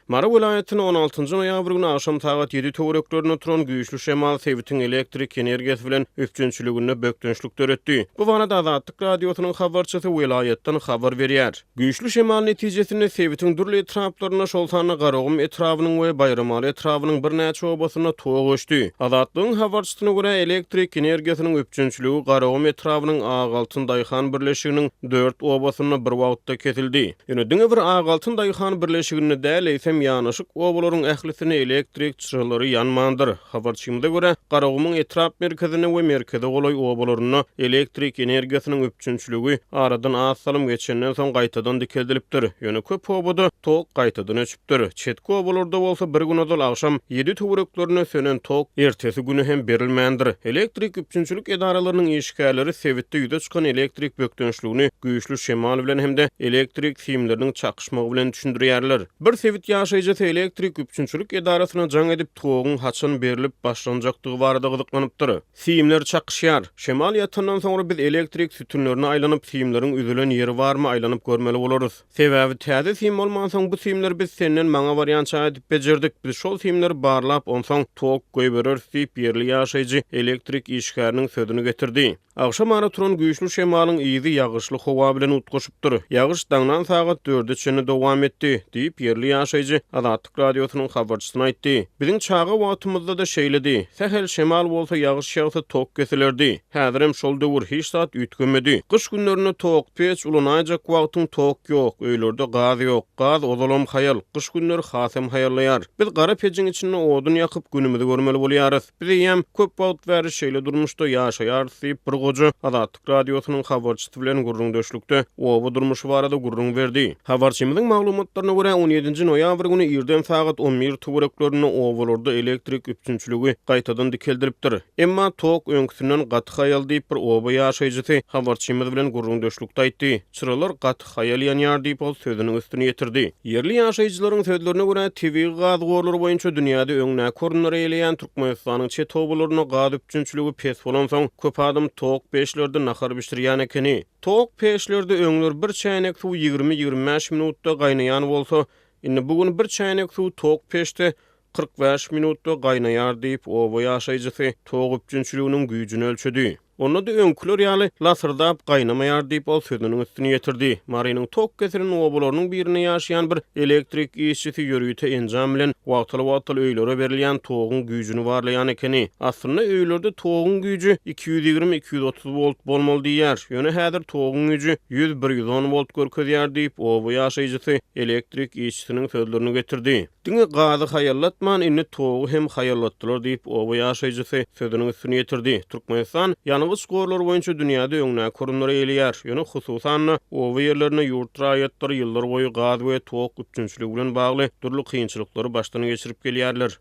Mary welaýatynda on altynjy noýabr güni agşam sagat ýedi töwereklerinde turan güýçli şemal sebitiň elektrik energiýasy bilen üpjünçiliginde bökdençlik döretdi. Bu barada Azatlyk Radiosynyň habarçysy welaýatdan habar berýär. Güýçli şemal netijesinde sebitiň dürli etraplarynda, şol sanda Garagum etrabynyň we Baýramaly etrabynyň birnäçe obasynda tok öçdi. Azatlygyň habarçysyna görä, elektrik energiýasynyň üpjünçiligi Garagum etrabynyň Ak altyn daýhan birleşiginiň dört obasynda bir wagtda kesildi. Ýöne diňe bir Ak altyn daýhan birleşiginde däl, eýsem ýanaşyk obalaryň ählisinde elektrik çyralary ýanmandyr. Habarçymyza görä, Garagumuň etrap merkezinde we merkeze golaý obalarynda elektrik energiýasynyň üpjünçiligi aradan az salym geçenden soň gaýtadan dikeldilipdir. Ýöne köp obada tok gaýtadan öçüpdir. Çetki obalarda bolsa bir gün ozal agşam ýedi töwereklerinde sönen tok ertesi güni hem berilmändir. Elektrik üpjünçilik edaralarynyň işgärleri sebitde ýüze çykan elektrik bökdençligini güýçli şemal bilen hem-de elektrik simleriniň çakyşmagy bilen düşündirýärler. Bir sebit ýaşaýjysy elektrik üpjünçilik edarasyna jaň edip, toguň haçan berlip başlanjakdygy barada gyzyklanypdyr. Simler çakyşýar. Şemal ýatandan soňra biz elektrik sütünlerine aýlanyp, simleriň üzülen ýeri barmy aýlanyp görmeli bolarys. Sebäbi täze sim bolmansoň bu simleri biz senden maňa barýança edip bejerdik. Biz şol simleri barlap, onsoň tok goýbereris diýip, ýerli ýaşaýjy elektrik işgäriniň sözüni getirdi. Agşam ara turan güýçli şemalyň yzy ýagyşly howa bilen utgaşypdyr. Ýagyş daňdan sagat dörde çenli dowam etdi, diýip, ýerli ýaşaýjy Azatlyk Radiosynyň habarçysyna aýtdy. Biziň çaga wagtymyzda-da şeýledi. Sähel şemal bolsa, ýagyş ýagsa tok kesilerdi. Häzirem şol döwür, hiç zat üýtgemedi. Gyş günlerinde tok peç ulanaýjak wagtyň tok ýok, öýlerde gaz ýok. Gaz ozalam haýal, gyş günleri hasam haýallaýar. Biz gara pejiň içinde odun ýakyp, günümizi görmeli bolýarys. Biz eýýäm köp wagt bäri şeýle durmuşda ýaşaýarys diýip, bir goja Azatlyk Radiosynyň habarçysy bilen gürrüňdeşlikde oba durmuşy barada gürrüň berdi. Habarçymyzyň maglumatlaryna görä, on ýedinji noýabr güni irden sagat 11 töwereklerinde obalarda elektrik üpjünçiligi gaýtadan dikeldilipdir. Emma tok öňküsinden gaty haýal diýip, bir oba ýaşaýjysy habarçymyz bilen gürrüňdeşlikde aýtdy. Çyralar gaty haýal ýanýar diýip, ol sözüniň üstüni ýetirdi. Ýerli ýaşaýjylaryň sözlerine görä, tebigy gaz gorlary boýunça dünýäde öňdäki orunlary eýeleýän Türkmenistanyň çet obalarynda gaz üpjünçiligi pes bolansoň, köp adam tok peçlerde nahar bişirýän ekeni. Tok peçlerde öňler bir çäýnek suw 20-25 minutda gaýnaýan bolsa, indi bu gün bir çäýnek suw tok peçde 45 minutda gaýnaýar diýip, oba ýaşaýjysy tok üpjünçiliginiň güýjüni ölçedi. Onda-da öňküler ýaly lasyrdap gaýnamaýar diýip, ol sözüniň üstüni ýetirdi. Marynyň tok kesilen obalarynyň birinde ýaşaýan bir elektrik işçisi ýörite enjam bilen wagtal-wagtal öýlere berilýän toguň güýjüni barlaýan ekeni. Aslynda öýlerde toguň güýji 220-230 wolt bolmaly diýýär. Ýöne häzir toguň güýji 100-bir 110 wolt görkezýär diýip, oba ýaşaýjysy elektrik işçisiniň sözlerini getirdi. Diňe gazy haýallatman, indi togy hem haýallatdylar diýip, oba ýaşaýjysy sözüniň üstüni ýetirdi. Türkmenistan ýangyç gorlary boýunça dünýäde öňdäki orunlary eýeleýär. Ýöne, hususan-da, oba ýerlerinde ýurt raýatlary ýyllarboýy gaz we tok üpjünçiligi bilen bagly dürli kynçylyklary başdan geçirip gelýärler.